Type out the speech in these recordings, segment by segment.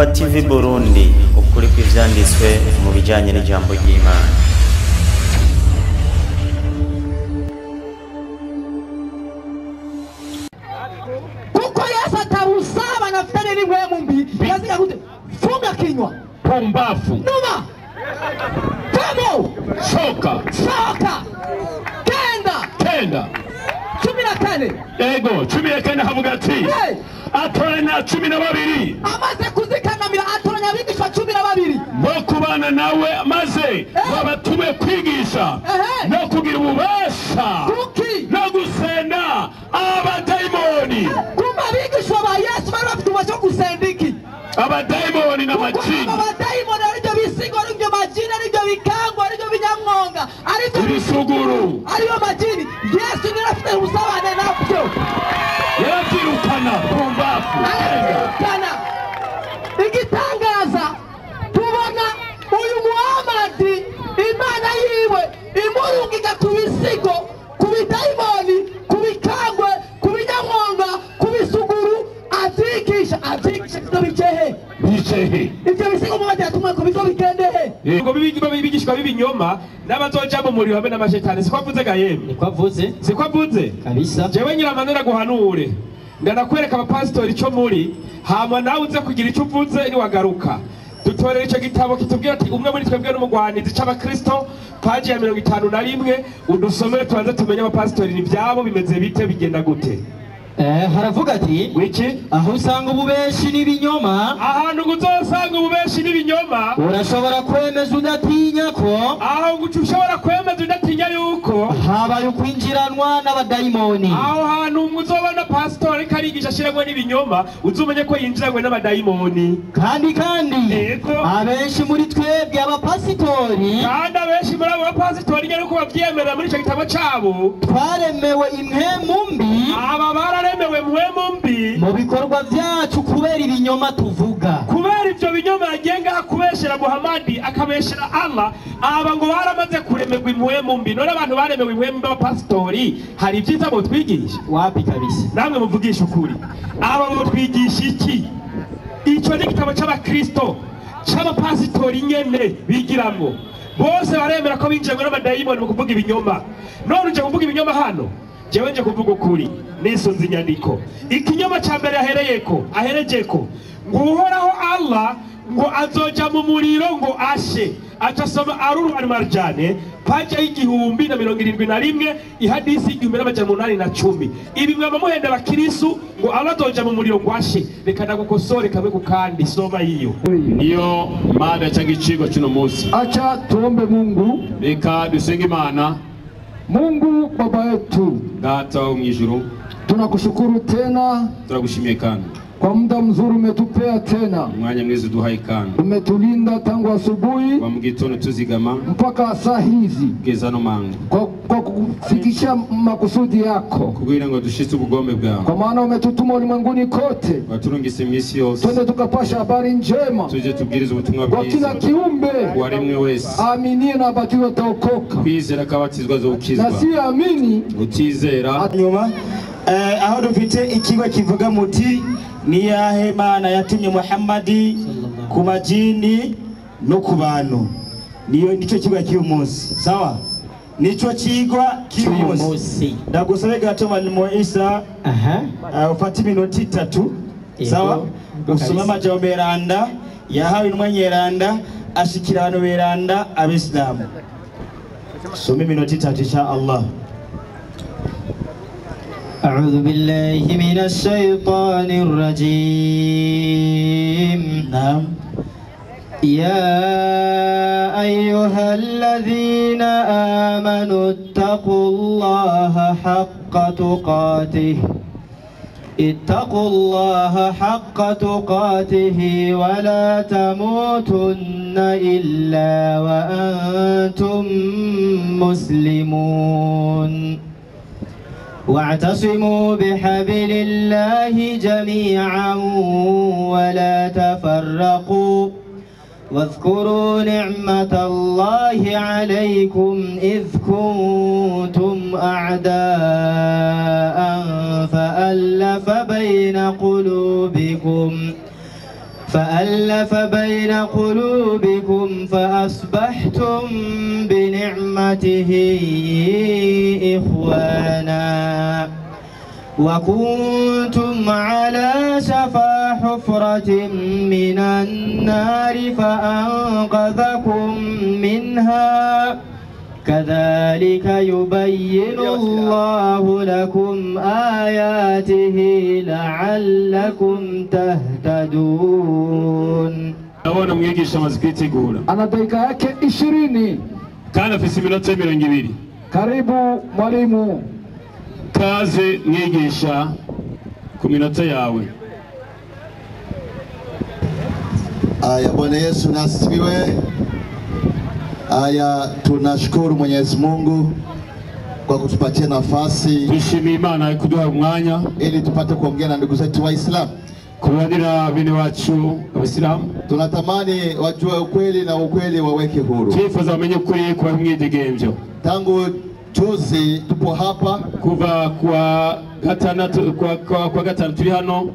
TV Burundi, ukuri kw'ivyanditswe mu bijanye n'ijambo ry'Imana. Kuko Yesu atabusaba nafitane ni mwemu mbi. Yazika gute? Funga kinywa. Pumbafu. Numa. Temo. Soka. Soka. Kenda. Kenda. 14. Ego 14 havuga ati Hey. atoranya 12 Amaze kuzikanamira atoranya abigishwa 12. bo kubana nawe maze babatume kwigisha Ehe. no kugira ububasha Kuki? no gusenda abadayimoni. Kumbe abigishwa ba Yesu bari bafite ububasha bwo gusenda iki? Abadayimoni Kuko n'amajini, abo badayimoni aribyo bisigo, aribyo majini, aribyo bikangwa, aribyo binyamwonga, aribyo ibisuguru ariyo majini. Yesu niwe afite ubusabane nabyo. yarabyirukana. Pumbafu. Kenda. Arabirukana. Igitangaza tubona uyu Muhamadi Imana yiwe imurungika ku bisigo, ku bidayimoni, ku bikangwe, ku binyamwonga, ku bisuguru, avyigisha avyigisha ivyo bicehe Bicehe. ivyo bisigo Muhamadi yatumwe ku bigo bigendehe. Ngo bibigishwa b'ibinyoma n'abazoja mu muriro hamwe n'amashetani. Siko avuze ga yemwe? Niko avuze. Siko avuze? Kabisa. Jewe nyiramanura guhanure, ndanakwereka abapasitori ico muri, hama nawe uze kugira ico uvuze niwagaruka. Dutorera ico gitabo kitubwira ati umwe muri twebwe n'umugwanizi c'abakristo, paji ya 51, udusomere tubanze tumenye abapasitori ni ivyabo bimeze bite, bigenda gute. Haravuga ati wiki aho usanga ububeshi n'ibinyoma, ahantu uzosanga ububeshi n'ibinyoma, urashobora kwemeza udatinya ko aho nguca ushobora kwemeza udatinya yuko habaye ukwinjiranwa n'abadayimoni. Aho hantu uzobona pasitori ariko arigisha ashiramwo n'ibinyoma, uzumenye ko yinjiranywe n'abadayimoni. Kandi kandi Yego. abenshi muri twebwe abapasitori, kandi abenshi muri abo bapasitori nyene uko bavyemera muri ico gitabo cabo, twaremewe impwemu mbi, aba bararemewe mpwemu mbi mu bikorwa vyacu kubera ibinyoma tuvuga. Kubera ivyo binyoma yagenga kubeshera Muhamadi akabeshera Allah, aba ngo baramaze kuremerwa impwemu mbi. None abantu baremewe impwemu mbi b'abapasitori hari ivyiza botwigisha? Wapi kabisa. Namwe muvugisha ukuri, aba botwigisha iki? Ico ni igitabo c'abakristo c'abapasitori nyene bigiramwo. Bose baremera ko binjiranywe n'amadayimoni mu kuvuga ibinyoma. None uje kuvuga ibinyoma hano, jewe nje kuvuga ukuri nisunze inyandiko. Ikinyoma ca mbere ahereyeko aherejeko ngo Uhoraho Allah ngo azoja mu muriro ngo ashe, aca asoma Aruru al-Marjane paja y'1071 ihadisi 1810. Ibi mwaba muhenda abakirisu ngo Allah azoja mu muriro ngo ashe. Reka ndagukosore kamwe ku kandi, soma yiyo. Niyo mada cyangwa icigwa cy'uno munsi. Acha tuombe Mungu. Reka dusenge Imana. Mungu Baba yetu, Data wo mw'ijuru, tunakushukuru tena turagushimiye kandi kwa muda mzuri umetupea tena, umwanya mwiza uduhaye kandi umetulinda tangu asubuhi kuva mu gitondo tuzigama mpaka saa hizi kugeza no mango kwa kufikisha makusudi yako, kugira ngo dushitse ubugombe bwawe, kwa maana umetutuma ulimwenguni kote waturungise mw'isi yose twende tukapasha habari njema tuje tubwirize ubutumwa kwa kila bwiza kiumbe uwaremwe wese aaminie na abatizwe ataokoka, kwizera akabatizwa na azokizwa, siyeamini utizera. Nyuma aho dufite ikigo kivuga muti ni yahe Mana yatumye Muhammadi ku majini no ku bantu. Niyo nico kigo cy'uyu munsi. Sawa? Nico kigwa cy'uyu Cy'uyu munsi. munsi. Ndagusabe gato Mwalimu Isa, Aha. ufate iminota 3. Yego. Sawa? Yego Usome kabisa. amajambo meranda yahawe intumwa nyeranda ashikira abantu beranda abisilamu. Soma iminota 3 insha Allah. أعوذ بالله من الشيطان الرجيم. Naam. يا أيها الذين آمنوا اتقوا الله حق تقاته اتقوا الله حق تقاته ولا تموتن إلا وأنتم مسلمون. واعتصموا بحبل الله جميعا ولا تفرقوا واذكروا نعمة الله عليكم إذ كنتم أعداء فألف بين قلوبكم فألف بين قلوبكم فأصبحتم بنعمته إخوانا وكنتم على شفا حفرة من النار فأنقذكم منها كذلك يبين الله لكم آياته لعلكم تهتدون. Ndabona mwigisha amaze kwitegura. Ana dakika yake 20. Kandi afise iminota 20. Karibu mwalimu. Kaze mwigisha ku minota yawe. Aya, Bwana Yesu nasifiwe. Aya, tunashukuru Mwenyezi Mungu kwa kutupatia nafasi Dushimiye Imana kuduha umwanya ili tupate kuongea na ndugu zetu Waislamu. Kubanira bene wacu Abasilamu. Tunatamani wajue ukweli na ukweli waweke huru. Twifuza bamenye ukuri kuba mwidegemvyo. Tangu juzi tupo hapa, kuva kwa gatandatu kwa gatanu turi hano,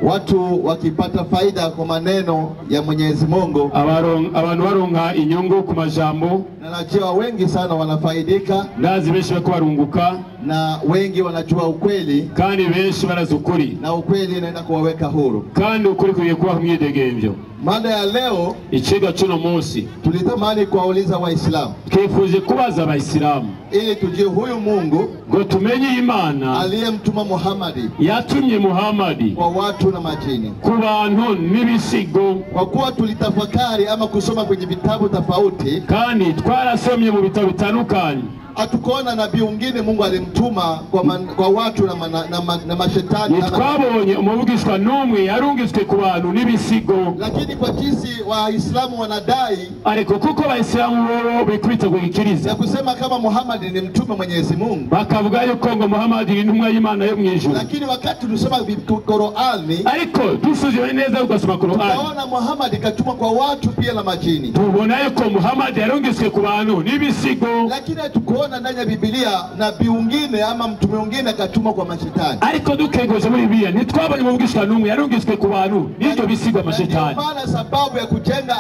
watu wakipata faida kwa maneno ya Mwenyezi Mungu, abantu baronka inyungu ku majambo, na najua wengi sana wanafaidika, ndazi benshi bako barunguka, na wengi wanajua ukweli, kandi benshi barazi ukuri, na ukweli inaenda kuwaweka huru, kandi ukuri kugiye kubaha mwidegemvyo. Mada ya leo, icigwa c'uno munsi, tulitamani kuwauliza Waislamu, twifuje kubaza Abayisilamu ili tujue huyu Mungu ngo tumenye Imana aliyemtuma Muhammadi, yatumye Muhammadi kwa watu na majini, ku bantu n'ibisigo. Kwa kuwa tulitafakari ama kusoma kwenye vitabu tofauti, kandi twarasomye mu bitabo bitandukanye, hatukuona nabii mwingine Mungu alimtuma kwa watu na mashetani. Twabonye umuvugishwa n'umwe yarungitswe ku bantu n'ibisigo, lakini kwa jinsi Waislamu wanadai, ariko kuko Abayisilamu bo bikubita kugikiriza na kusema kama Muhammad ni mtume Mwenyezi Mungu, bakavuga yuko ngo Muhammad ni intumwa y'Imana yo mw'ijuru, lakini wakati tunasoma Qur'ani, ariko dusuzumye neza ugasoma Qur'ani, tunaona Muhammad katumwa kwa watu pia na majini, tubona yuko Muhammad yarungitswe ku bantu n'ibisigo, lakini hatukuona ndani ya Biblia nabii mwingine ama mtume mwingine akatumwa kwa mashetani. Ariko dukengoje muri Bibiliya ntitwabonye umuvugishwa n'umwe yarungitswe ku bantu n'ibyo bisigo amashetani. Maana sababu ya kujenga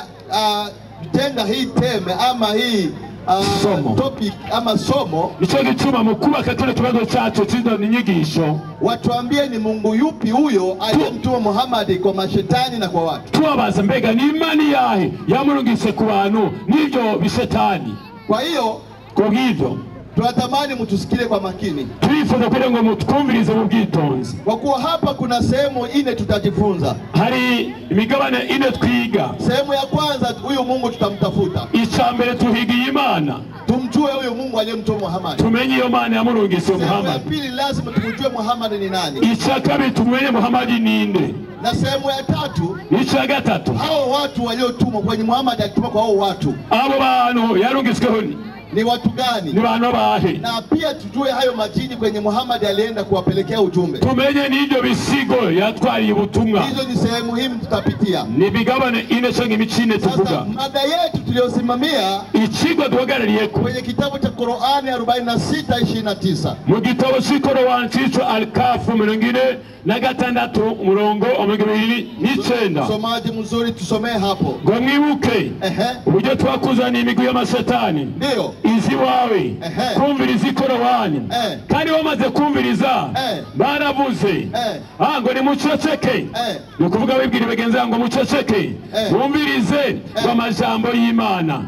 hii teme ama hii somo, topic ama somo, nico gituma mu kubaka kino kibazo cyacu c'izo inyigisho, watuambie ni Mungu yupi huyo aliyemtuma Muhammad kwa mashetani na kwa watu. Tubabaza mbega ni imani yahe yamurungitse ku bantu n'ibyo bishetani. Kwa hiyo kubw'ivyo tunatamani mtusikie kwa makini, twifuza kugira ngo mutwumvirize mu bwitonzi, kwa kuwa hapa kuna sehemu ine tutajifunza. Hari imigabane ine twiga. Sehemu ya kwanza, huyu Mungu tutamtafuta. Icya mbere tuhigiye Imana, tumjue huyu Mungu aliyemtuma Muhammad, tumenye iyo Mana yamurungitse Muhammad. Sehemu ya pili, lazima tumjue Muhammad ni nani. Icya kabiri tumenye Muhammad ni nde. Na sehemu ya tatu, icya gatatu, hao watu waliotumwa kwenye Muhammad alitumwa kwa hao watu, abo bantu yarungitsweho ni watu gani? Ni bantu bahe? Na pia tujue hayo majini kwenye Muhammad alienda kuwapelekea ujumbe, tumenye n'ibyo bisigo yatwariye ubutumwa. Hizo ni sehemu muhimu tutapitia, ni bigabane ine canke imice ine tuvuga. Sasa mada yetu tuliyosimamia, icigwa duhagarariyeko kwenye kitabu cha Qur'ani 46:29, mu gitabo c'Ikorowani citwa Al-Kahf 46 umurongo 29. Msomaji mzuri tusomee hapo. Ngo mwibuke uburyo twakuzaniye imigwi y'amashetani, ndio izi wawe kumviriza Ikorowani, kandi bamaze kumviriza baravuze ngo nimuceceke, ni ukuvuga bibwira bagenzi babo ngo muceceke bumvirize amajambo y'Imana.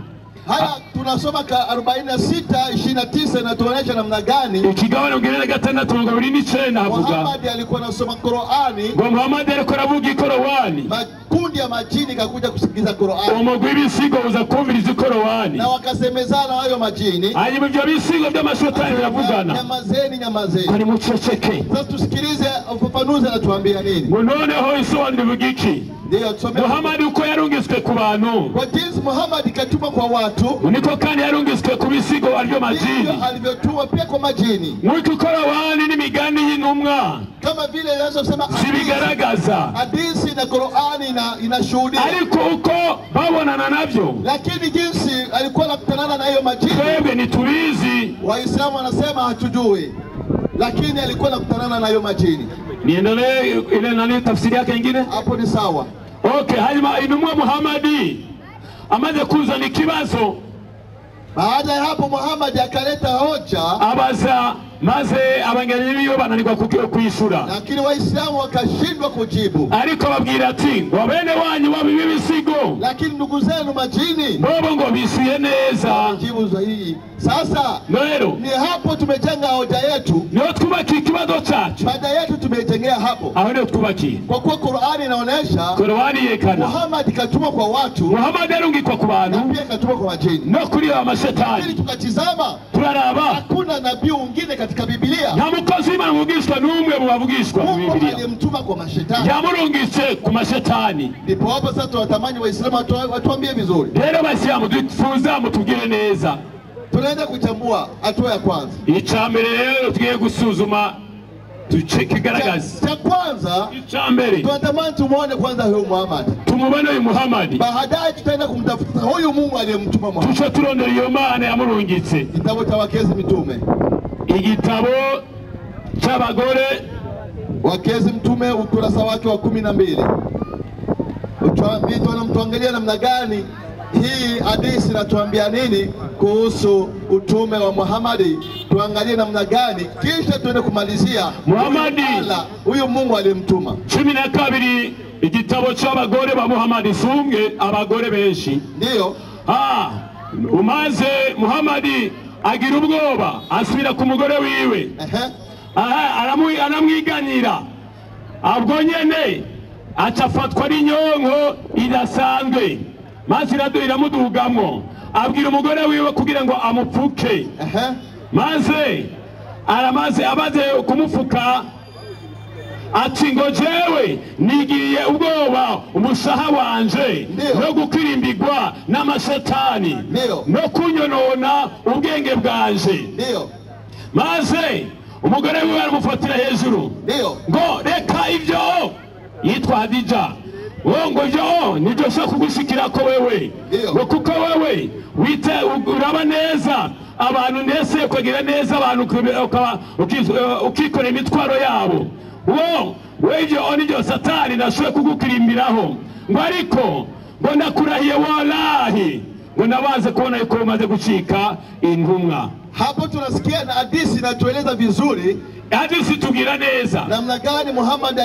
Haya tunasoma ka 46:29 na tuonyesha namna gani ikigabane 46:29 havuga Muhammad alikuwa anasoma Qur'ani, ngo Muhammad alikuwa aravuga Ikorowani, makundi ya majini kakuja kusikiza Qur'ani, umugwi w'ibisigo uza kumviriza Ikorowani, na wakasemezana hayo majini, hanyuma ibyo bisigo by'amashetani biravugana, nyamazeni nyamazeni, kwani muceceke. Sasa tusikilize ufafanuzi anatuambia nini. Ngo noneho isobanura ivuga iki? Ndio tusome. Muhammad uko yarungitswe ku bantu, kwa jinsi Muhammad katumwa kwa watu, niko kandi yarungitswe ku bisigo aryo majini, alivyotumwa pia kwa majini. Nk'uko Ikorowani n'imigani y'intumwa kama vile inazosema zibigaragaza, hadithi na Qur'ani inashuhudia, ariko uko babonana navyo, lakini jinsi alikuwa anakutanana na hiyo majini twebwe ntitubizi. Waislamu wanasema hatujui, lakini alikuwa anakutanana na hiyo majini. Niendelee ile nani tafsiri yake nyingine hapo ni sawa. Okay, hanyuma intumwa Muhammadi amaze kuzana ikibazo. Baada ya hapo Muhammad akaleta hoja, abaza maze abangenyi biwe bananirwa kwishura, lakini Waislamu wakashindwa kujibu. Ariko babwira ati ngo bene wanyu babibe ibisigo, lakini ndugu zenu majini bobo ngo bishuye neza. Jibu sahihi. Sasa rero ni hapo tumejenga hoja yetu, niho twubakiye ikibazo cyacu, mada yetu tumeijengea hapo, aho niho twubakiye. Kwa kuwa Qur'ani inaonesha, Qur'ani yekana Muhammad katumwa kwa watu, Muhammad arungikwa ku bantu, na pia katumwa kwa majini no kuri amashetani. Lakini tukatizama, turaraba, hakuna nabii mwingine katika Biblia, nta mukozi w'Imana muvugishwa n'umwe mu bavugishwa mu Mungu Biblia alimtuma kwa mashetani, yamurungitse ku mashetani. Ndipo hapo sasa tunatamani Waislamu watuambie vizuri. Rero Basilamu twifuza mutubwire neza. Tunaenda kuchambua hatua ya kwanza. Icya mbere rero tugiye gusuzuma tukigaragaza. Cha kwanza, icya mbere tunatamani tumuone kwanza huyu Muhammad, tumubone uyu Muhammad, baadaye tutaenda kumtafuta huyu Mungu aliyemtuma Muhammad. Tuce turondera iyo Mana yamurungitse. Kitabu cha Wakezi Mitume, igitabo cy'abagore Wakezi Mtume, ukurasa wake wa 12. Utuambie, tunamtuangalia namna gani hii hadithi inatuambia nini kuhusu utume wa Muhammad, tuangalie namna gani, kisha tuende kumalizia Muhammad huyu Mungu alimtuma. 12 igitabo cy'abagore ba Muhammad, sumwe abagore benshi. Ndio. Umaze Muhammad agira ubwoba asubira ku mugore wiwe. Aramwiganira. Ubwo nyene acafatwa n'inyonko idasanzwe, maze iramudugamwo, abwira umugore wiwe kugira ngo amupfuke. Maze aramaze abaze kumupfuka ati ngo jewe nigiye ubwoba umushaha wanje no gukirimbirwa n'amashetani no kunyonona ubwenge bwanje. Maze umugore wiwe aramufatira hejuru ngo reka ibyo, yitwa Hadija, ngo ibyo nibyo ushobora kugushikira ko wewe, ngo kuko wewe wite uraba neza abantu ndetse ukagira neza abantu ukikorera imitwaro yabo, wowe ibyo nibyo Satani nashoboye kugukirimbiraho, ngo ariko ngo ndakurahiye wallahi ngo nabaze kubona yuko umaze gucika intumwa. Hapo tunasikia na hadithi inatueleza vizuri, hadithi tugira neza namna gani Muhammad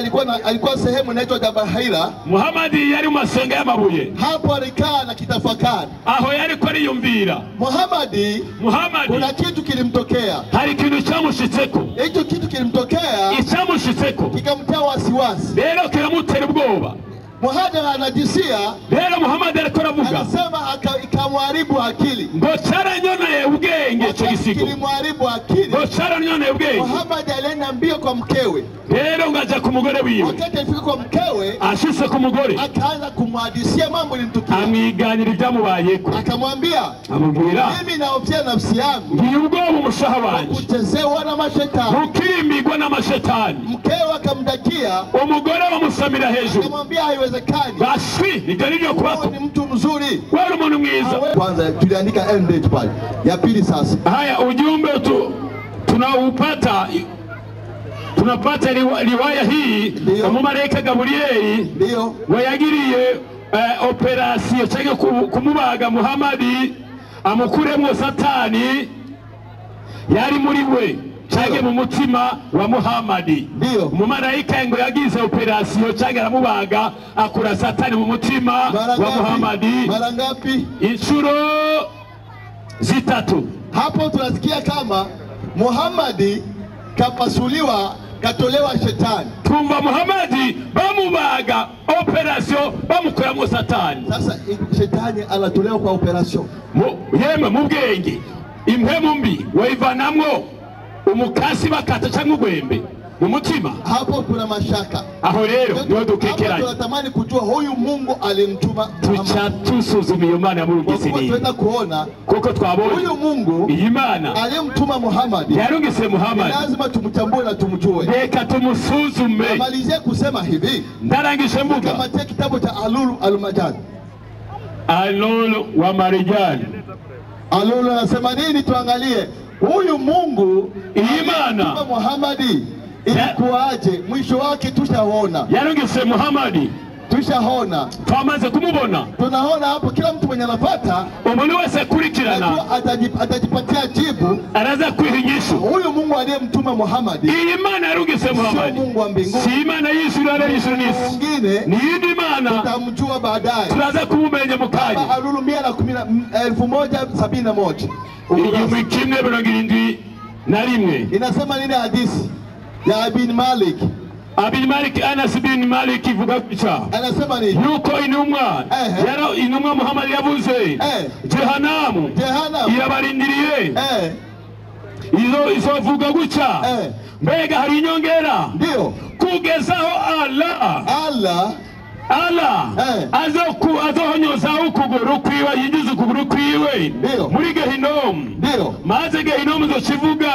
alikuwa sehemu inaitwa Jabal Hira. Muhammad yari mu masenga y'amabuye, hapo alikaa na kitafakari, aho yari ko ariyumvira. Muhammad kuna kitu kilimtokea, hari ikintu cyamushitseko. Hicho kitu kilimtokea, icyamushitseko kikamtia wasiwasi, rero kiramutera ubwoba. Muhammad anajisia, rero Muhammad ariko aravuga, anasema ikamharibu akili, ngo cyaranyoneye ubwenge cyo gisigo, kilimharibu akili, ngo cyaranyoneye ubwenge. Muhammad alienda mbio kwa mkewe, rero ngaja ku mugore wiwe. Wakati alifika kwa mkewe, ashitse ku mugore, akaanza kumhadisia mambo ilimtukia, amwiganira ibyamubayeko, akamwambia, amubwira, mimi naofia nafsi yangu, ngiye ubwoba umushaha wanje kuchezewa na mashetani, gukirimbirwa n'amashetani. Mkewe akamdakia, umugore bamusamira hejuru, akamwambia haiwezekani. Basi nibyo nibyo kubako ni mtu mzuri, wewe umuntu mwiza. Kwanza tuliandika end date pale ya pili. Sasa haya ujumbe tu tunaupata, tunapata riwaya hii umumarayika Gabrieli ndio wayagiriye operasiyo cyangwa kumubaga Muhammad amukuremwo Satani yari muri we cyangwa mu mutima wa Muhammad. Umumarayika ngo yagize operasiyo cyangwa aramubaga akura Satani mu mutima wa Muhammad. Mara ngapi? Inshuro 3. Hapo tunasikia kama Muhammad kapasuliwa, katolewa shetani. Tumva Muhammad bamubaga operasiyo bamukuramo Satani. Sasa shetani anatolewa kwa operasiyo. Yemwe mu bwenge impwemu mbi wayivanamwo umukasi bakata cyangwa ugwembe mu mutima. Hapo kuna mashaka. Aho rero niho dukekeranye. Tunatamani kujua huyu Mungu alimtuma. Tuca tusuzuma iyo Mana yamurungitse nini. Tunaenda kuona kuko twabonye huyu Mungu iyi Mana alimtuma Muhammad, yarungitse Muhammad, lazima tumtambue na tumjue. Reka tumusuzume. Namalizie kusema hivi, ndarangije mbuga kama kitabu cha Alulu Almajani, Alulu wa Marijani. Alulu anasema nini? Tuangalie huyu Mungu iyi Mana Muhammad ilikuwaje, mwisho wake tushaona. Yarungitse Muhammad Tushaona, Twamaze kumubona. Tunaona hapo kila mtu mwenye anapata Umuntu wese akurikirana najua atajipatia jibu. Araza kwiha inyishu. Huyu Mungu aliyemtuma Muhammad Iyi Mana yarungitse sio Muhammadi Mungu wa mbinguni, si Imana y'ijuru ari y'ijuru n'isi, mwingine ni iyindi Mana tutamjua baadaye. Turaza kumumenya mu kanya. Alulu 11071 1171. Inasema nini hadisi ya Ibn Malik? Abi Malik, Anas bin Malik ivuga gutya Anasema nini? yuko intumwa yara intumwa Muhammad yavuze Jehanamu Jehanamu irabarindiriye, izo izovuga gutya, mbega hari inyongera? Ndio kugezaho Allah Allah Allah azohonyozaho ukuguru kwiwe, yinjiza ukuguru kwiwe Ndio. muri Gehinomu, ndio. Maze Gehinomu izokivuga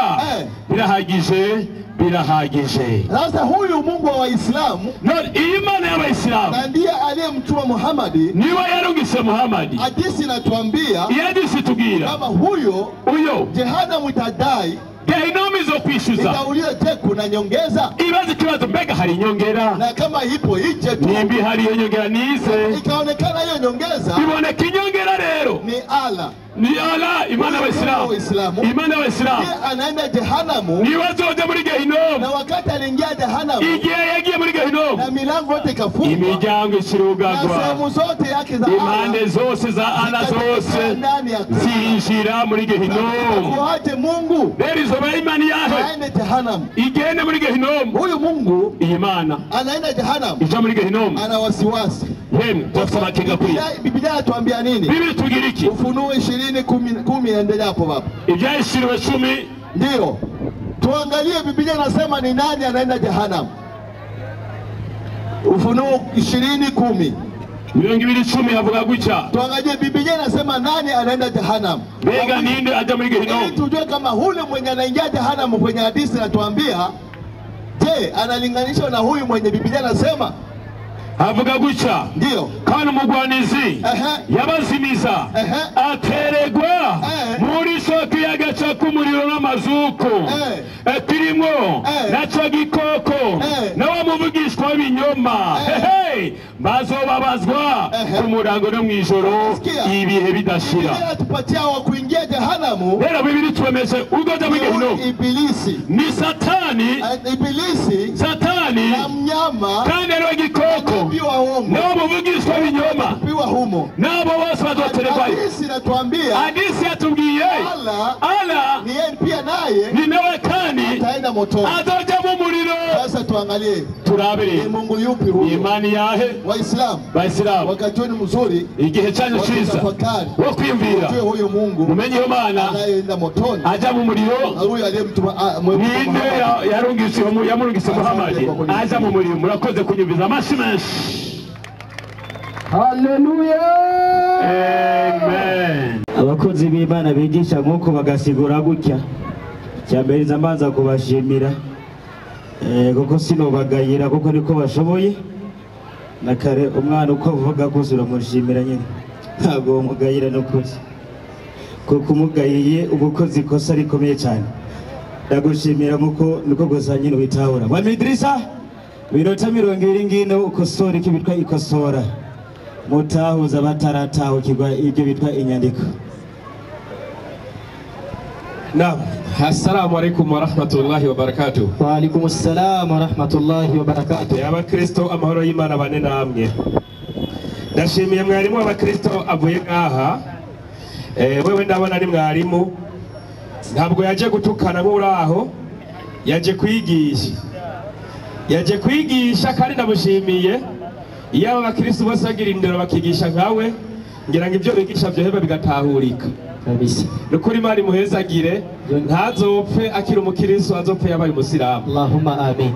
birahagije, birahagije. Sasa huyu Mungu wa Waislamu None iyi Mana y'Abayisilamu na ndiye aliyemtuma Muhammad. Niwe yarungitse Muhammadi. Hadisi inatuambia Iyo hadisi itubwira kama huyo uyo Jehanamu itadai, Gehinomu izokwishyuza, itauliza, je, kuna nyongeza? Ibaze ikibazo, mbega hari inyongera? Na kama ipo ije tu. Nimba ihari iyo nyongera nize. Ikaonekana hiyo nyongeza Iboneka inyongera rero ni Allah. Ni Allah, Imana y'Abayisilamu. Waislamu. Imana y'Abayisilamu Ndiye anaenda Jehanamu, niwe azoja muri Gehinomu. Na wakati aliingia Jehanamu Igihe yagiye muri Gehinomu na milango yote ikafungwa imiryango na ikirugagwa, sehemu zote yake za impande Allah zose za Allah zose ndani ya zinjira muri Gehinomu. kuaje Mungu Rero izoba Imana yahe aende Jehanamu? Igende muri Gehinomu. Huyu Mungu Iyi Mana anaenda Jehanamu, ija muri Gehinomu, ana wasiwasi. Yemwe turafite amakenga kwiye. Biblia inatuambia nini? Bibiri tubwira iki? Ufunuo 20:10, endelea hapo baba. Ibyahishuriwe 10. Ndio tuangalie Biblia inasema ni nani anaenda Jehanamu. Ufunuo 20:10. 20:10 havuga gutya. Tuangalie Biblia inasema nani anaenda Jehanamu, Mbega ninde aja muri ili Gehinomu? tujue kama hule mwenye anaingia Jehanamu kwenye hadithi inatuambia, je, analinganishwa na huyu mwenye Biblia inasema? Havuga gutya Ndio. kandi umugwanizi yabazimiza ateregwa muri co kiyaga caka umuriro n'amazuku kirimwo naco gikoko na wa muvugishwa w'ibinyoma. Hehe, bazobabazwa ku murango no mw'ijoro Sikia. ibihe bidashira. Biblia inatupatia wa kuingia Jehanamu Rero Bibiri twemeje ugoja ni muri huyu Gehinomu Ibilisi. ni Satani. Ibilisi Satani na mnyama kandi ariwe gikoko nabii wa uongo nabo muvugishwa w'ibinyoma piwa humo. nabo bose bazoteregwayo. Hadisi inatuambia Hadisi yatubwiye Allah Allah ni yeye pia naye ni nawe kandi ataenda motoni. azoja mu muriro. Sasa tuangalie Turabe ni rero Mungu yupi huyo? imani yahe? Waislamu, Bayisilamu, wakati wenu mzuri igihe cyanyu cyiza wakutafakari, wo kwiyumvira, tujue huyo Mungu mumenye iyo Mana anayeenda motoni aja mu muriro na huyo aliyemtuma ninde yarungitse yamurungitse Muhammad aja mu muriro. Murakoze kunyumviza, amashi menshi. Haleluya. Amen. Abakozi b'Imana bigisha nk'uko bagasigura gutya, cyambere nza mbanza kubashimira kuko sinobagayira kuko niko bashoboye. Na kare umwana uko avuga kose uramushimira nyine, ntabwo wamugayira n'ukuri, kuko umugayiye uba ukoze ikosa rikomeye cyane. Ndagushimira nkuko niko gusa nyine ubitahura. Mwalimu Idrisa, minota 20 ngino ukosora icyo bitwa ikosora, mutahuza bataratahukirwa ibyo bitwa inyandiko. Naam, assalamu alaikum warahmatullahi wabarakatuh. Wa alaikum assalam wa rahmatullahi wa barakatuh. Abakristo, amahoro y'Imana bane namwe. Ndashimiye mwarimu w'abakristo avuye ngaha. Wewe ndabona ari mwarimu, ntabwo yaje gutukana nk'uraho, yaje kwigisha, yaje kwigisha kandi ndamushimiye. Iyo aba bakristo bose bagira indero bakigisha nkawe, ngira ngo ibyo bigisha byoheba bigatahurika Kabisa. Nukuri Imana imuhezagire, ntazopfe akiri umukristo, azopfe yabaye umusilamu. Allahumma amin.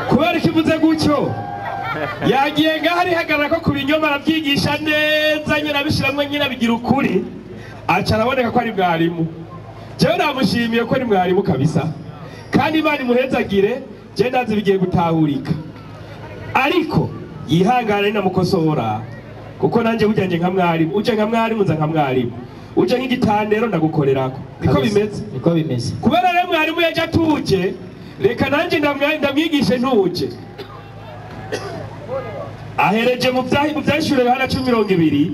Kubera ikivuze gutyo, yagiye ngaho arihagarara ko ku binyoma arabyigisha neza nyine, abishiramwe nyine abigira ukuri, aca araboneka ko ari mwarimu. Jewe namushimiye ko ari mwarimu kabisa, kandi Imana imuhezagire. Jewe ndazi bigiye gutahurika, ariko yihangane namukosora, kuko nanje burya nje nka mwarimu, uje nka mwarimu nza nka mwarimu, uje nk'igitandero ndagukorerako. Niko Kabisa. bimeze. Niko bimeze. Kubera rero mwarimu yaje atuje, reka nanjye ndamwigishe ntuje. Ahereje mu vyahishuriwe Yohana 10:20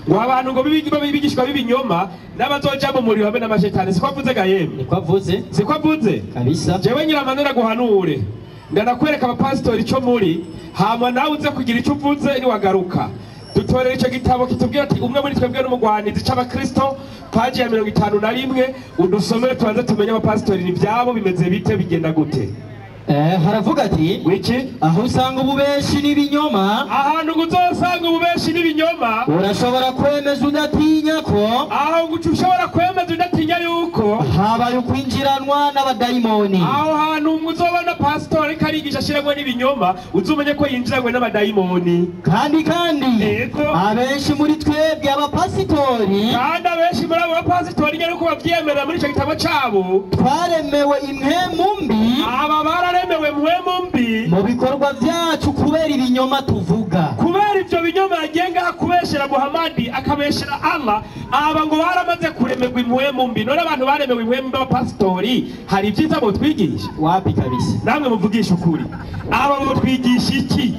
ngo abantu ngo bibigishwa b'ibinyoma n'abazoja mu muriro hamwe n'amashetani. Siko avuze ga yemwe? Niko avuze. Siko avuze? Kabisa. Jewe nyiramanura guhanure, ndanakwereka abapasitori ico muri, hama nawe uze kugira ico uvuze niwagaruka. Dutorera ico gitabo kitubwira ati umwe muri twebwe n'umugwanizi c'abakristo, paji ya 51, udusomere tubanze tumenye abapasitori n'ivyabo bimeze bite, bigenda gute. Haravuga ati wiki aho usanga ububeshi n'ibinyoma, ahantu uzosanga ububeshi n'ibinyoma, urashobora kwemeza udatinya ko, aho ushobora kwemeza udatinya yuko habaye ukwinjiranwa n'abadayimoni. Aho hantu uzobona pasitori ariko arigisha ashiremwo n'ibinyoma, uzumenye ko yinjiranywe n'abadayimoni. Kandi abenshi muri twebwe abapasitori, kandi abenshi muri abo bapasitori nyene uko bavyemera muri ico gitabo cabo, twaremewe impwemu mbi, aba bararemewe mpwemu mbi mu bikorwa vyacu kubera ibinyoma tuvuga. Kubera ivyo binyoma yagenga kubeshera Muhammadi akabeshera Allah, aba ngo baramaze kuremerwa impwemu mbi. None abantu baremewe impwemu mbi abapasitori, hari ivyiza botwigisha? Wapi kabisa. Namwe muvugisha ukuri, aba botwigisha iki?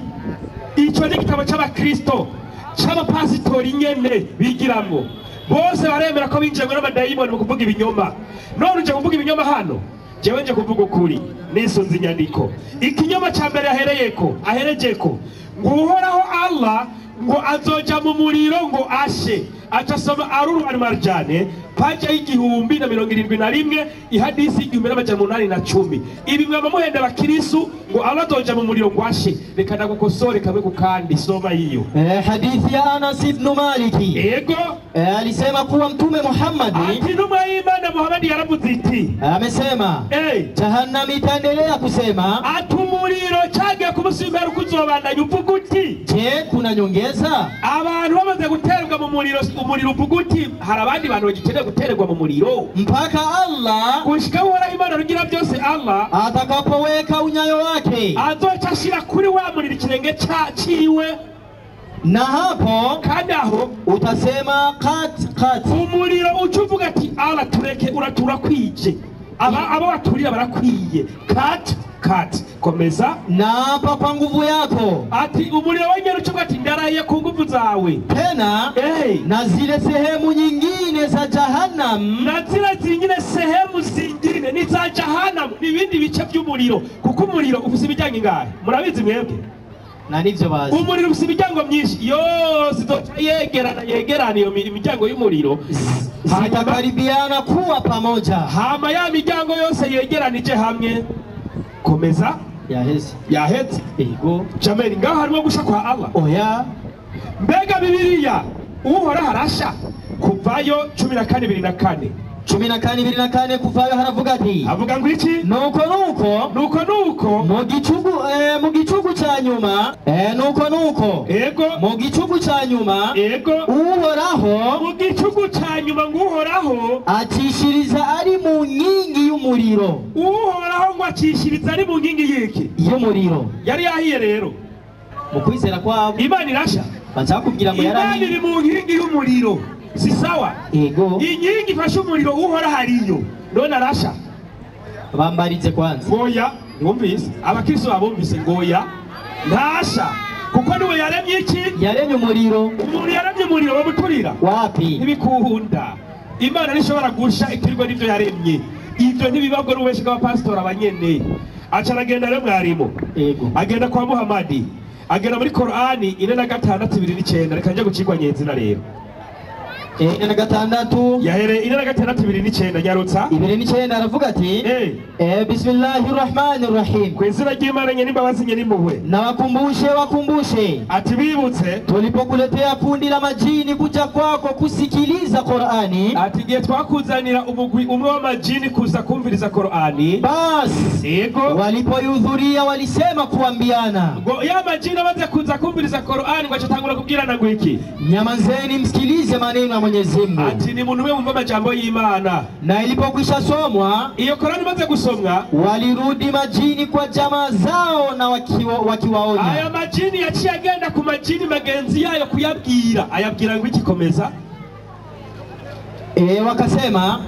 Ico ni igitabo c'abakristo c'abapasitori nyene bigiramwo. Bose baremera ko binjiranywe n'amadayimoni mu kuvuga ibinyoma. None uje kuvuga ibinyoma hano, jewe nje kuvuga ukuri nisunze inyandiko. Ikinyoma ca mbere ahereyeko, aherejeko ngo Uhoraho Allah ngo azoja mu muriro ngo ashe. Aca asoma Aruru al-Marjane paja 1071 ihadisi 1810. Ibi mwaba muhenda abakirisu ngo Allah azoja mu muriro ngo ashe. Reka ndagukosore kamwe ku kandi, soma hiyo. Hadithi ya Anas ibn Maliki. Yego. Alisema kuwa Mtume Muhammad, ati intumwa y'Imana Muhammad yaravuze iti, amesema jahannam itaendelea kusema, ati umuriro cagiye kumusimbera ukuzobandanya uvuga uti, je kuna nyongeza? Abantu bamaze guterwa mu muriro, umuriro uvuga uti hari abandi bantu bagikeneye guterwa mu muriro, mpaka Allah gushika Uhoraho Imana rugira byose Allah atakapoweka unyayo wake, azoca ashira kuri wa muriro ikirenge ciwe, na hapo kandi aho utasema kat kat. Umuriro uca uvuga ati Allah tureke, uratura kwije, abo baturira barakwiye. Kat kat. Komeza. Naapa kwa nguvu yako, ati umuriro wenyewe uca uvuga ati ndarahiye ku nguvu zawe. Tena na zile sehemu nyingine za jahannam, na zile zingine sehemu zingine ni za jahannam, n'ibindi bice by'umuriro, kuko umuriro ufise imiryango ingahe? Murabizi mwebwe? Na nivyo bazi. Umuriro ufise imiryango myinshi yose izoca yegerana iyo imiryango y'umuriro zitakaribiana kuwa pamoja. Hama ya miryango yose yegeranije hamwe. Komeza. Yaheze. Yaheze. Ego. Jamani, ngaho harimo gusha kwa Allah. Oya. Mbega Bibiliya Uhoraho arasha? Kuvayo 14:24. 14:24 kuvayo haravuga ati, avuga ngo iki? Nuko nuko, nuko nuko mu gicugu, mu gicugu ca nyuma, nuko nuko, ego, mu gicugu ca nyuma, ego, Uhoraho mu gicugu ca nyuma ngo Uhoraho acishiriza ari mu nkingi y'umuriro. Uhoraho ngo acishiriza ari mu nkingi y'iki? Y'umuriro. Yari yahiye rero mu kwizera kwabo. Imana irasha, bacakubwira ngo yarahiye. Imana iri mu nkingi y'umuriro. Si sawa? Ego. Inkingi ifashe umuriro Uhoraho hariyo. None arasha. Bambarize kwanza. Ngoya, mwumvise? Abakristo babumvise ngoya. Ntasha. Kuko niwe yaremye iki? Yaremye umuriro. Umuntu yaremye umuriro bamuturira. Wapi? Ntibikunda. Imana nishobora gusha itirwa n'ivyo yaremye. Ivyo ntibibabwo n'ubeshi bw'abapasitori abanyene. Aca aragenda rero mwarimu. Ego. Agenda kwa Muhammadi. Agenda muri Korani 46:29. Reka nje gucigwa nyezina rero. 46 yahere 46:29 nyarutsa 29 aravuga ati bismillahir rahmanir rahim, ku izina ry'Imana nyene imbabazi nyene impuhwe, nawakumbushe wakumbushe, ati bibutse tulipokuletea kundi la majini kuja kwako kusikiliza Qur'ani, ati igihe twakuzanira umugwi umwe w'amajini kuza kumviriza Qur'ani, basi yego walipohudhuria walisema kuambiana, ngo ya majini amaze kuza kumviriza Qur'ani ngo acatangura kubwirana ngo iki? Nyamazeni msikilize maneno ya Mwenyezi Mungu. Ati ni muntu wumva amajambo y'Imana. Na ilipokwisha somwa, iyo Qur'ani imaze gusomwa, walirudi majini kwa jamaa zao na wakiwaonya. Aya majini yaciye agenda ku majini magenzi yayo kuyabwira, ayabwira ngo ikikomeza. Wakasema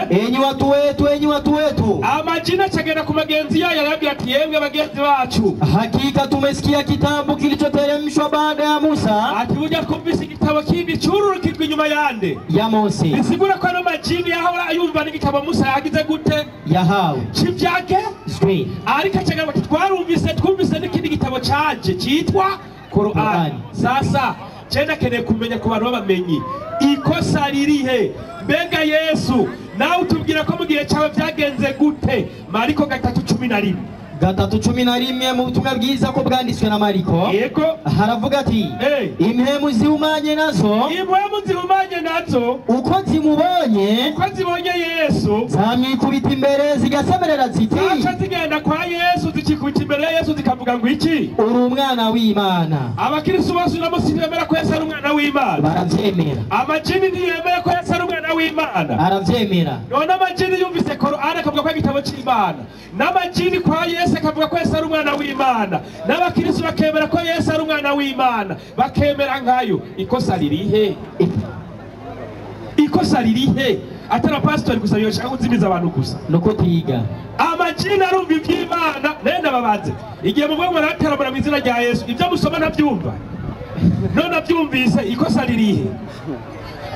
enyi watu wetu, enyi watu wetu. Amajini acagenda ku magenzi yayo arabwira ati yemwe bagenzi bacu, hakika tumesikia kitabu kilichoteremshwa kilichoteremshwa baada ya Musa. Ati burya twumvise igitabo kindi cururukijwe inyuma yande ya Mose. Bisigura ko ano majini yahora ayumva n'igitabo Musa yagize gute yahawe kivyake zwe. Ariko acagira ati twarumvise twumvise n'ikindi gitabo caje citwa Qur'an. Sasa je ndakeneye kumenya ku bantu b'abamenyi ikosa ririhe? Mbega Yesu nawe utubwira ko mu gihe cyawe byagenze gute? Mariko 3:11. 3:11 mu butumwa bwiza ko bwanditswe na Mariko. Yego. Haravuga ati impemu zihumanye nazo, impemu zihumanye nazo uko zimubonye, uko zibonye Yesu zamwikubita imbere zigasemerera ziti, zaca zigenda kwa Yesu zikikubita imbere ya Yesu zikavuga ngo iki? Uri umwana w'Imana. Abakristo bose uno munsi ntibemera ko Yesu ari umwana w'Imana. Baravyemera. Amajini ntiyemera ko Yesu ari umwana w'Imana. Aravyemera. None amajini yumvise Qur'an akavuga ko igitabo c'Imana. N'amajini kwa Yesu akavuga ko Yesu ari umwana w'Imana. N'abakristo bakemera ko Yesu ari umwana w'Imana. Bakemera nkayo. Ikosa ririhe? Ikosa ririhe? Atari pastor gusa yoshaka kuzimiza abantu gusa. Nuko tiga. Amajini arumva ivy'Imana. Nenda babanze. Igihe muvuga ngo nataramura mu izina rya Yesu, ibyo musoma ntabyumva. None abyumvise ikosa ririhe?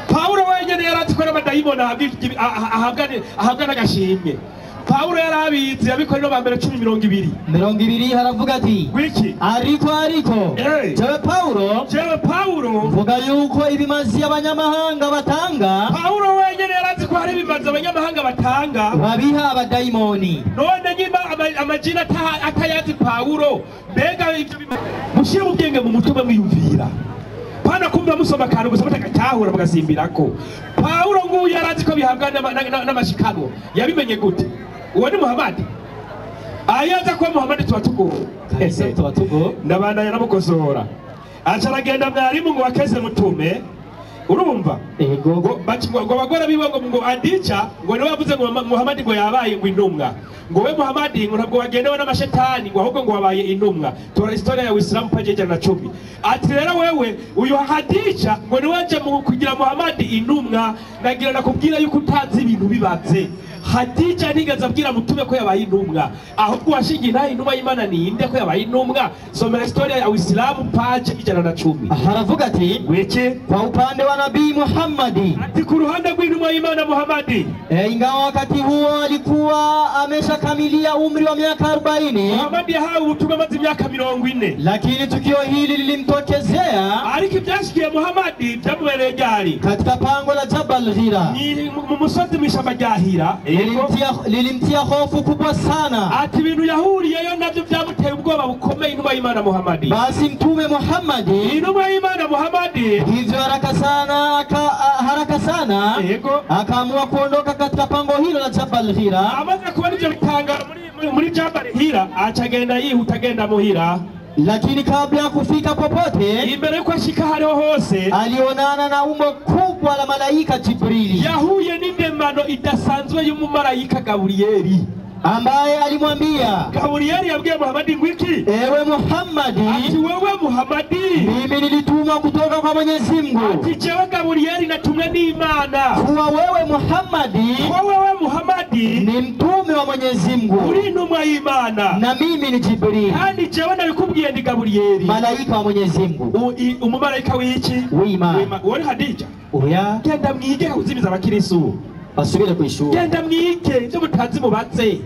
Paulo wenyene yarazi ko n'amadayimoni ahabwa n'agashimwe. Paulo yarabizi abikorino ba mbere 10:20. 20 haravuga ati wiki ariko jewe Paulo mvuga yuko ibimazi abanyamahanga batanga. Paulo wenyene yarazi ko hari ibimazi abanyamahanga batanga babiha abadayimoni. None nyima amajina atayazi Paulo, mbega ivyo mushyire mu bwenge mu mutwe mwiyumvira. Pana kumva musoma akantu gusa mutagacyahura mugasimbirako. Paulo nguyu yarazi ko bihabwa n'amashikano. Yabimenye gute? Uwo ni Muhammad. Ayaza ko Muhammad tuba tugo. Ndabandanya namukosora. Aca aragenda mwarimu ngo wakeze mutume. Urumva? Ego. Ngo abagore biwe ngo Adicha ngo niwe yavuze ngo Muhammad ngo yabaye ngo intumwa. Ngo we Muhammad ngo ntabwo wagendewe n'amashetani ngo ahubwo ngo wabaye intumwa. Tora historia ya Uislamu page 110. Ati rero wewe uyu Hadija ngo niwe waje mu kugira Muhammad intumwa, nagira nakubwira yuko utazi ibintu bibaze. Hadija ntigeze abwira mutume ko yabaye intumwa, ahubwo washingiye nayo intumwa y'Imana ninde ko yabaye intumwa. Somera historia ya Uislamu page 110. Haravuga ati wiki kwa upande wa Nabii Muhammad, ati ku ruhande rw'intumwa y'Imana Muhammad, ingawa wakati huo alikuwa ameshakamilia umri wa miaka 40. Muhammad yahawe ubutumwa amaze imyaka 40, lakini tukio hili lilimtokezea, ariko ibyashikiye Muhammad byamubereye ryari? Katika pango la Jabal Hira, ni mu musozi mw'ishamba rya Hira. Lilimtia hofu kubwa sana. Ati ibintu yahuriyeyo navyo byamuteye ubwoba bukomeye intumwa y'Imana Muhammad. Basi mtume Muhammad, intumwa y'Imana Muhammad, hivyo haraka sana yego akaamua kuondoka katika pango hilo la Jabal Hira. Amaze kubona ivyo bitangaro muri Jabal Hira, acagenda yihuta agenda muhira. Lakini kabla ya kufika popote, imbere yuko ashika hariho hose, alionana na umbo kubwa la malaika Jibrili. Yahuye n'indemano idasanzwe y'umumarayika Gaburiyeli, ambaye alimwambia. Gaburiyeli yabwiye Muhammad ngo iki? Ewe Muhammad, ati wewe Muhammad, mimi nilitumwa kutoka kwa Mwenyezi Mungu. Ati jewe Gaburiyeli natumwe n'Imana kuwa wewe Muhammad, kuwa wewe Muhammad ni mtume wa Mwenyezi Mungu, uri intumwa y'Imana, na mimi ni Jibrili, kandi jewe nabikubwiye ndi Gaburiyeli, malaika wa Mwenyezi Mungu. Umumarayika w'iki? W'Imana. Uwo ni Hadija. Oya, genda mwige kuzimiza abakirisu basubire kwishuri. Genda mwige ibyo mutazi mubatse.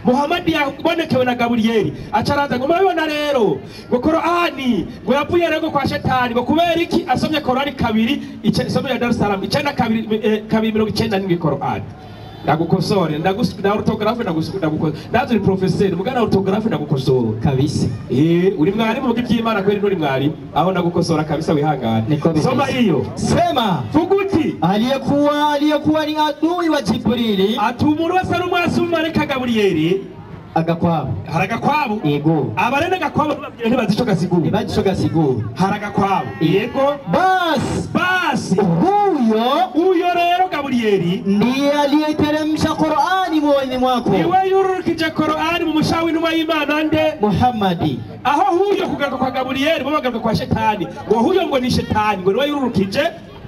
Muhammad yabonekewe na Gaburiyeli acaraza ngo murabibona rero ngo Korani ngo yavuye rero kwa shetani ngo kubera iki asomye Korani kabiri isomo ya Dar es Salaam 92 297 Korani. Ndagukosore na orthographe ndagukosore ndazi uri professeur mugana orthographe ndagukosora kabisa. Uri mwarimu mu by'Imana kweri nturi mwarimu aho ndagukosora kabisa wihangane. Soma hiyo. Sema vuguti aliyekuwa ni adui wa Jibrili, ati umuntu wese ari umwasi w'umumarayika Gaburiyeli agakwabo haragakwabu. Yego. Abarene gakwabo babwira ntibazi ico gasigura. Ntibazi ico gasigura. Haragakwabo. Yego. Basi huyo rero Gaburiyeli ndiye aliyeteremsha Qur'ani moyoni mwako. Niwe yururukije Qur'ani mu mushawi w'intumwa y'Imana nde? Muhammadi. Aho huyo kugaruka kwa Gaburiyeli bo bagaruka kwa shetani. Ngo huyo ngo ni shetani ngo niwe yururukije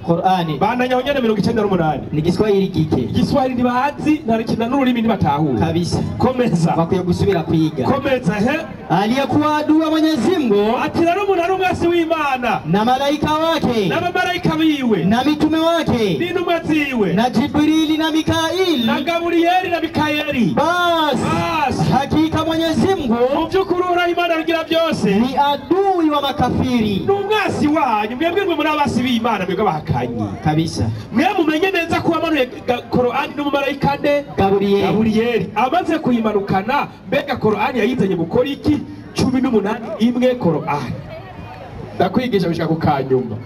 Qur'ani Bandanya aho nyene 98. Ni Kiswahili kike. Igiswahili ntibazi, nta n'ururimi ntibatahura. Kabisa. Komeza. Bakwiye gusubira kwiga. Komeza he. Aliyekuwa adui wa Mwenyezi Mungu, ati rero umuntu ari umwasi w'Imana na malaika wake, n'abamarayika biwe, na mitume wake, n'intumwa ziwe, na Jibrili na Mikaili, na Gaburiyeli na Mikayeli. Basi hakika Mwenyezi Mungu, mu by'ukuri Uhoraho Imana rugira byose, ni adui wa makafiri, ni umwasi wanyu. Mwebwe mwe muri abasi b'Imana, mwebwe abahakanyi. Kabisa. Mwe mumenye neza ko wamanuye Korani n'umumarayika nde? Gaburiyeli. Amaze kuyimanukana, mbega Korani yayizanye gukora iki? 18 imwe Korani. Ndakwigisha gushika ku kanyuma.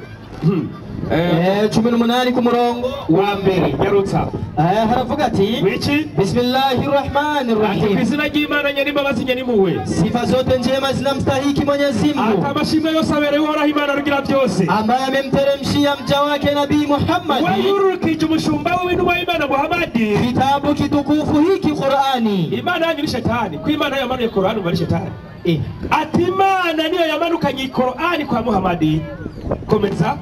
18 ku murongo wa mbere. Nyarutsa. Haravuga ati wiki Bismillahirrahmanirrahim. Ati izina ry'Imana nyarimbabazi nyarimpuhwe. Sifa zote njema zinamstahiki Mwenyezi Mungu. Ati amashimwe yose abereye Uhoraho Imana rugira byose, ambaye amemteremshia mja wake Nabii Muhammad, wayururukije umushumba we w'intumwa y'Imana Muhammad, kitabu kitukufu hiki Qur'ani. Imana yanyu ni shetani, ko Imana yamanuye Qur'ani muri shetani. Ati Imana niyo yamanukanye Qur'ani kwa Muhammad. Komeza.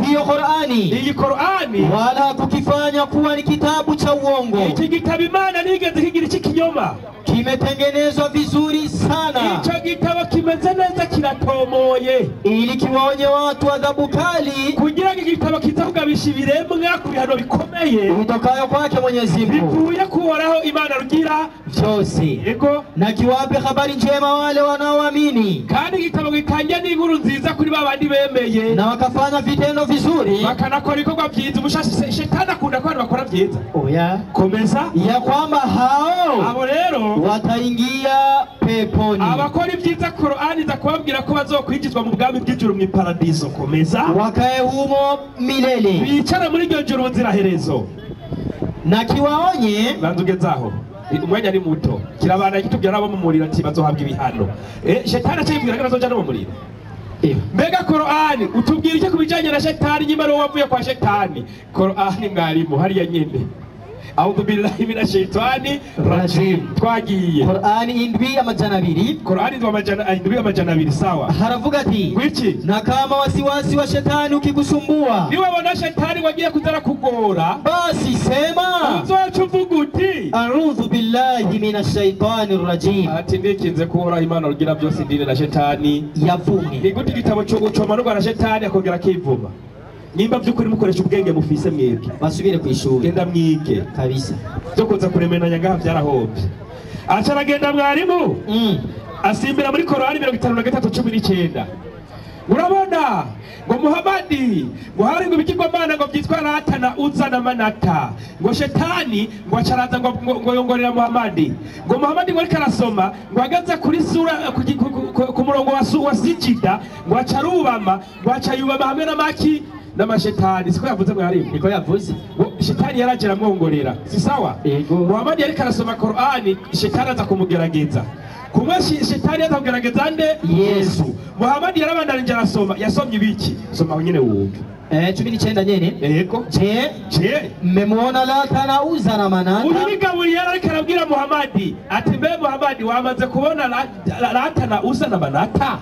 Hiyo Qur'ani, iyi Qur'ani wala kukifanya kuwa ni kitabu cha uongo. Iki gitabo Imana nigeze kigira ikinyoma, kimetengenezwa vizuri sana. Ico gitabo kimeze neza kiratomoye, ili kiwaonye watu adhabu kali, kugira ngo igitabo kizakugabisha ibiremwa ku bihano bikomeye bitokayo kwake Mwenyezi Mungu, bivuye kuhoraho Imana rugira vyose. Yego. Na kiwape habari njema wale wanaoamini, kandi igitabo gitangira n'inkuru nziza kuri babandi bemeye na wakafanya vitendo vizuri, bakanakora ibikorwa vyiza. Umushashi shetani akunda ko abantu bakora vyiza. Oya. Komeza. Ya kwamba hao abo rero wataingia peponi. Abakora ibyiza Qur'ani iza kubabwira ko bazokwinjizwa mu bwami bw'ijuru mu paradiso. Komeza. Wakae humo milele, bicara muri iryo juru nziraherezo. Na kiwaonye. Banza ugezaho, umwanya ni muto. Kirabana kitubwira nabo mu muriro ati bazohabwa ibihano. Shetani acibwira ko bazoja no mu muriro. Mbega Qur'ani utubwira iki kubijanye na shetani nyuma ro wavuye kwa shetani? Qur'ani mwarimu hariya nyene. A'udhu billahi minash shaitani rajim. Twagiye. Qur'ani 7 200. Qur'ani 7 200 sawa. Haravuga ati wiki, na kama wasiwasi wa shetani ukikusumbua, niwe wabona shetani wagiye kuzara kugora, basi sema uzoca uvuga uti a'udhu billahi minash shaitani rajim. Ati ndikinze kuhora Imana rugira byose ndine na shetani yavumwe. Ni gute igitabo cyo gucomanurwa na shetani akongera kivuma? Nimba by'ukuri mukoresha ubwenge mufise mwebwe, basubire ku ishuri, genda mwige kabisa. Byo kuza kuremenanya ngaha byarahombye. Aca aragenda mwarimu, asimbira muri Korani 53:19. Urabona ngo Muhammadi ngo hari ngo ibigirwamana ngo byitwa Lata na Uza na Manata, ngo shetani ngo acaraza ngo yongorera Muhammadi, ngo Muhammadi ngo ariko arasoma ngo ageze kuri sura ku murongo wa sijida ngo acarubama, ngo acayubama hamwe n'amaki n'amashetani. Siko yavuze mwarimu? Niko yavuze. Ngo shetani yaragera amwongorera, si sawa? Yego. Muhammad yariko arasoma Qur'ani, shetani aza kumugerageza. Kumwe shetani aza kugerageza nde? Yesu. Muhammad yarabandanije arasoma, yasomye ibiki? Soma aho nyene wumve. 19 nyene. Yego. Je, mmemuona Lata na Uza na Manata? Uyu ni Gaburiyeli ariko arabwira Muhammad ati mbe Muhammad wamaze kubona Lata na Uza na Manata?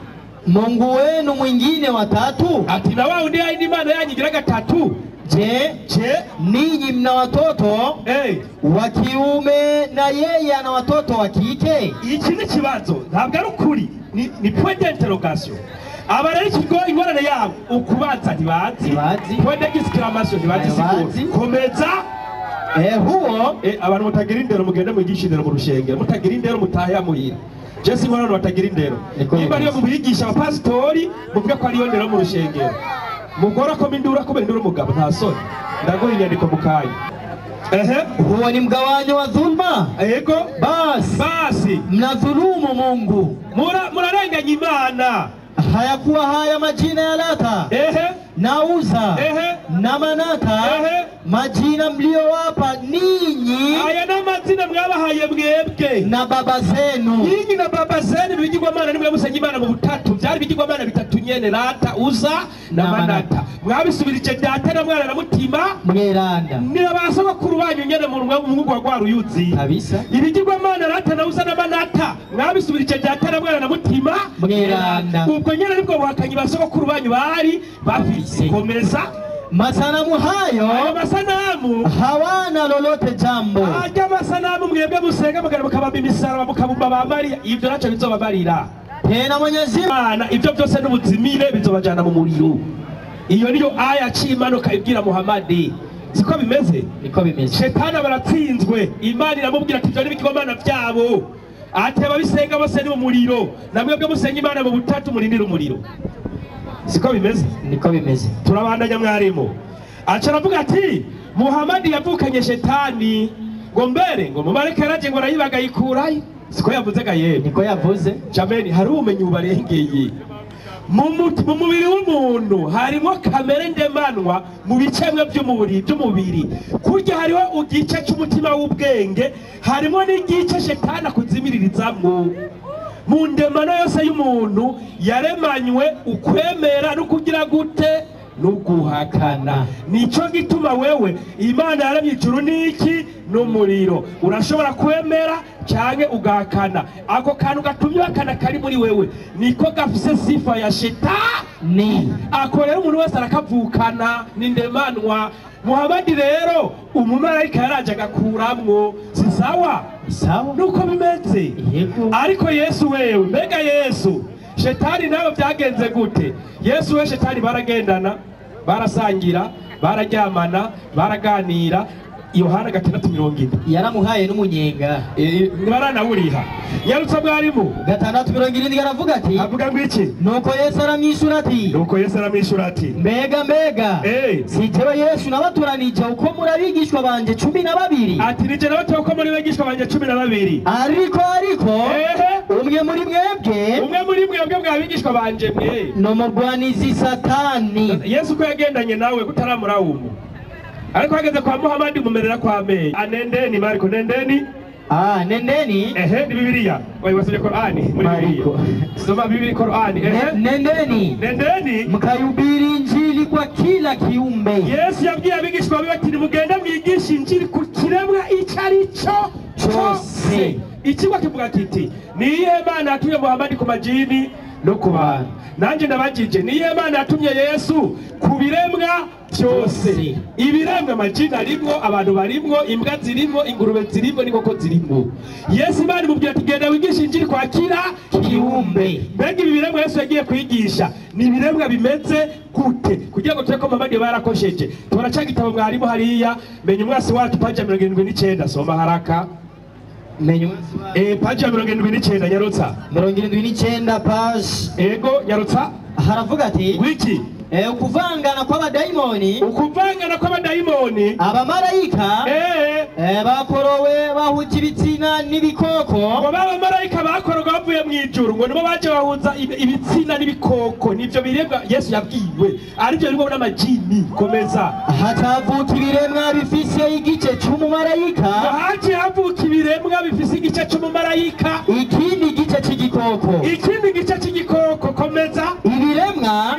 Mungu wenu mwingine watatu? Ati na wao ndiye Imana yanyu igira gatatu. Je, ninyi mna watoto wa kiume na yeye ana watoto wa kike? Iki ni kibazo, ntabwo ari ukuri, ni point d'interrogation. Aba rero ikigo ingorane yabo ukubaza ntibazi, point d'exclamation ntibazi siguro. Komeza. Huo abantu mutagira indero mugende mwigisha indero mu rushengero, mutagira indero mutahe muhira. Jesi mwana batagira indero. Nimba ariyo mubigisha abapasitori muvuge ko ariyo ndero mu rushengero. Mugora ko mindura ko bendura umugabo nta soni. Ndaguha inyandiko mukanya. Huo ni mgawanyo wa dhulma. Yego. Basi mnadhulumu Mungu, murarenganya Imana. Hayakuwa haya majina ya Lata na Uza na Manata Majina mliowapa ninyi, aya n'amazina mwabahaye mwebwe na baba zenu, ninyi na baba zenu. Ibigirwamana nimwe musenga Imana mu butatu, byari ibigirwamana bitatu nyene, Lata, Uza na Manata. Mwabisubirije data na mwana na mutima mweranda, ni abasogokuru banyu nyene mu mwuga wa rwaruyuzi kabisa. Ibigirwamana Lata na Uza na Manata mwabisubirije data na mwana na mutima mweranda, ubwo nyene nibwo buhakanyi basogokuru banyu bari bafise. Komeza. Masanamu hayo, ayo masanamu hawana lolote jambo. Ajya masanamu mwebwe musenga mugara mukabamba imisaraba mukabumba ba Mariya, ivyo naco bizobabarira. Tena Mwenyezi Imana ivyo byose n'ubuzimire bizobajana mu muriro. Iyo niyo aya c'imanuka ibwira Muhammadi. Siko bimeze? Niko bimeze. Shetani baratsinzwe, Imana iramubwira ati ivyo n'ibigirwamana vyabo, ati ababisenga bose ni mu muriro, na mwebwe musenga Imana mu butatu murindira umuriro. Siko bimeze? Niko bimeze. Turabandanya mwarimu. Aca aravuga ati Muhammadi yavukanye shetani, ngo mbere ngo mumareke yaraje ngo arayibaga yikurayo. Siko yavuze ga yemwe? Niko yavuze. Jameni, hari ubumenyi bubarengeye. Mu mubiri w'umuntu harimo kamere ndemanwa mu bice bimwe by'umubiri. Kurya hariho igice cy'umutima w'ubwenge, harimo n'igice shetani akuzimiririzamwo. Mu ndemano yose y'umuntu yaremanywe ukwemera no kugira gute no guhakana. Nico gituma wewe Imana yaremye ijuru n'iki n'umuriro, urashobora kwemera canke ugahakana. Ako kantu gatumye uhakana kari muri wewe niko gafise sifa ya shetani. Ako rero umuntu wese arakavukana, ni ndemanwa. Muhammadi rero umumarayika yaraje agakuramwo. Si sawa? Sawa. Nuko bimeze. Ariko Yesu wewe, mbega Yesu shetani nawe byagenze gute? Yesu we shetani baragendana, barasangira, bararyamana, baraganira. Yohana 6:40 yaramuhaye n'umunyenga, baranawuriha. Yarutsa mwarimu. 6:70 aravuga ati, avuga ngo iki? Nuko Yesu aramwishura ati, nuko Yesu aramwishura ati, mbega mbega, si jewe Yesu nabatoranije uko muri abigishwa banje 12? Ati nije nabatoye uko muri abigishwa banje 12. Ariko umwe muri mwebwe, umwe muri mwebwe mwabigishwa banje mwe, no mugwanizi Satani. Yesu ko yagendanye nawe kutaramurahumu, ariko hageze kwa Muhammadi mumerera kwa amenyo. Anendeni Mariko, nendeni. Nendeni. Ehe, ni Biblia. Wewe wasome Qur'ani muri Biblia. Soma Biblia Qur'ani. Ehe. Nendeni. Nendeni mkayubiri injili kwa kila kiumbe. Yesu yabwiye abigishwa biwe ati nimugende mwigishe injili ku kiremwa icyo ari cyo cyose. Ikigwa kivuga kiti ni iyihe Mana yatumye Muhammadi ku majini no ku bantu? Nanjye ndabajije, ni iyihe Mana yatumye Yesu ku biremwa byose? Ibiremwa amajini arimwo, abantu barimwo, imbwa zirimwo, ingurube zirimwo, n'inkoko zirimwo. Yesu Imana imubwira ati genda wigishe injili kwa kila kiumbe. Mbega ibi biremwa Yesu yagiye kwigisha ni ibiremwa bimeze gute? Kugira ngo tureko Muhammadi barakosheje. Tubona gitabo mwarimu hariya, menya umwasi wacu paji 79, soma haraka. Menya umwasi wacu. Paji 79 nyarutsa. 79 paji. Ego nyarutsa. Haravuga ati wiki ukuvangana kw'abadayimoni, ukuvangana kw'abadayimoni, abamarayika bakorowe bahuje ibitsina n'ibikoko. Ngo abamarayika bakorowe bavuye mu ijuru, ngo nibo baje bahuza ibitsina n'ibikoko, nivyo biremwa Yesu yabwiwe arivyo birimo n'amajini. Komeza. Hatavuka ibiremwa bifise igice c'umumarayika, haje havuka ibiremwa bifise igice c'umumarayika, ikindi gice c'igikoko, ikindi gice c'igikoko. Komeza. Ibiremwa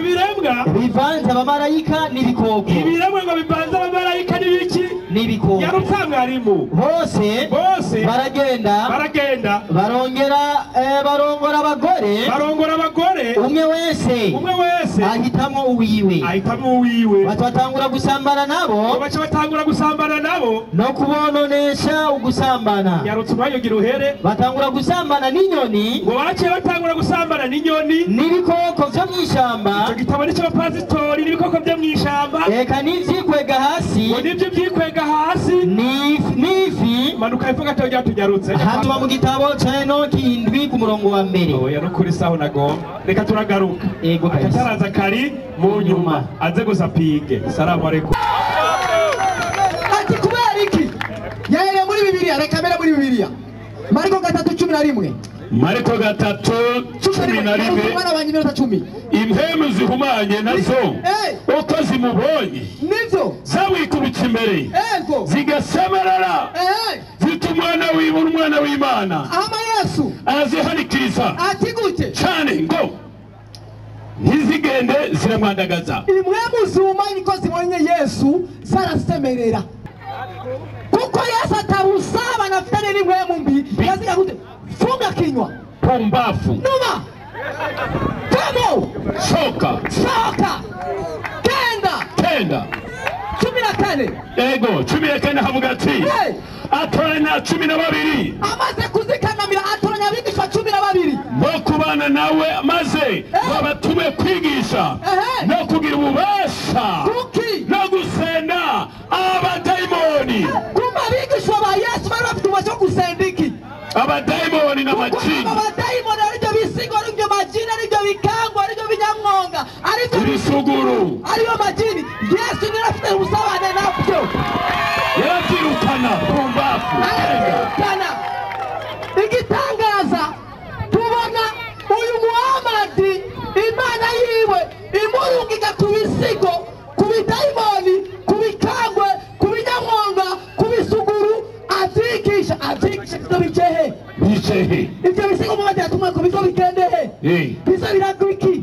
bivanze abamarayika n'ibikoko. Ibiremwa ngo bivanze abamarayika n'ibiki? N'ibikoko. Yarutsa mwarimu. Bose baragenda, barongera barongora abagore, barongora abagore, umwe wese ahitamwo uwiwe, batangura gusambana nabo, baca batangura gusambana nabo no kubononesha ugusambana. Yarutsa umwanya ugira uhere. Batangura gusambana n'inyoni, ngo baciye batangura gusambana n'inyoni n'ibikoko vyo mw'ishamba. Ico gitabo ni c'abapasitori n'ibikoko vyo mw'ishamba. Eka n'ivyikwega hasi, ngo nivyo vyikwega hasi n'ifi. Manuka ivuga ati ryatunyarutse. Hanyuma mu gitabo ca Enoki 7 ku murongo wa 1. Oya no kuri saho nagomba. Reka turagaruka. Ego ataraza kari mu nyuma aze gusa pige. Salamu alaikum. Ati kubera iki? Yahere muri Bibiliya, reka mbere muri Bibiliya. Mariko 3:11. Mariko 3:11. Abana banjye iminota 10. Impemu zihumanye nazo uko zimubonye nivyo zawikubita imbere zigasemerera zita umwana w'Imana, umwana w'Imana. Ama Yesu arazihanikiriza ati gute cyane ngo ntizigende ziramwandagaza. Imwe muzuma niko zibonye Yesu zarasemerera, kuko Yesu atabusaba nafitane n'imwe mbi. Yaziga gute? Funga kinywa, pumbafu, numa, tamo, soka, soka, kenda, kenda. 14. Ego 14 havuga ati atoranya 12. Amaze kuzikanamira atoranya abigishwa 12 bo kubana nawe, maze babatume kwigisha no kugira ububasha no gusenda abadayimoni. Kumba abigishwa ba Yesu bari bafite ububasha bwo gusenda iki? Abadayimoni n'amajini. Abadayimoni aribyo bisigo, aribyo majini, aribyo bikangwa, aribyo binyamwonga, aribyo ibisuguru, aribyo majini. Yesu niwe afite ubusabane nabyo, yarabyirukana pumbafu, arabyirukana. Igitangaza tubona uyu Muhamadi Imana yiwe imurungika ku bisigo, ku bidayimoni, ku bikangwe, ku binyamwonga, ku bisuguru, avyigisha. Avyigisha ivyo bicehe, bicehe ivyo bisigo Muhamadi yatumwe ku bizo bigendehe, bizo biragwa iki?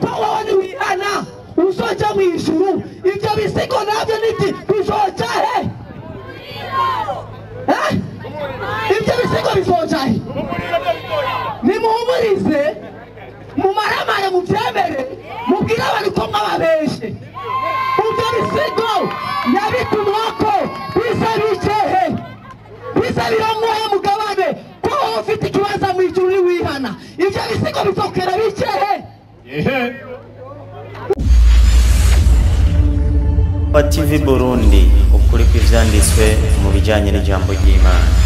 Ko wowe niwihana uzoja mw'ijuru, ivyo bisigo navyo niki bizoja he? Ivyo bisigo bizoja he? Nimuhumurize, mumaramare, muvyemere, mubwire abantu ko mwababeshe. Ivyo bisigo yabitumwako biza bicehe, biza birongoye mugabane, ko wowe ufite ikibanza mw'ijuru niwihana, ivyo bisigo bizokera bicehe. TV Burundi, ukuri kw'ivyanditswe mu bijanye n'ijambo ry'Imana.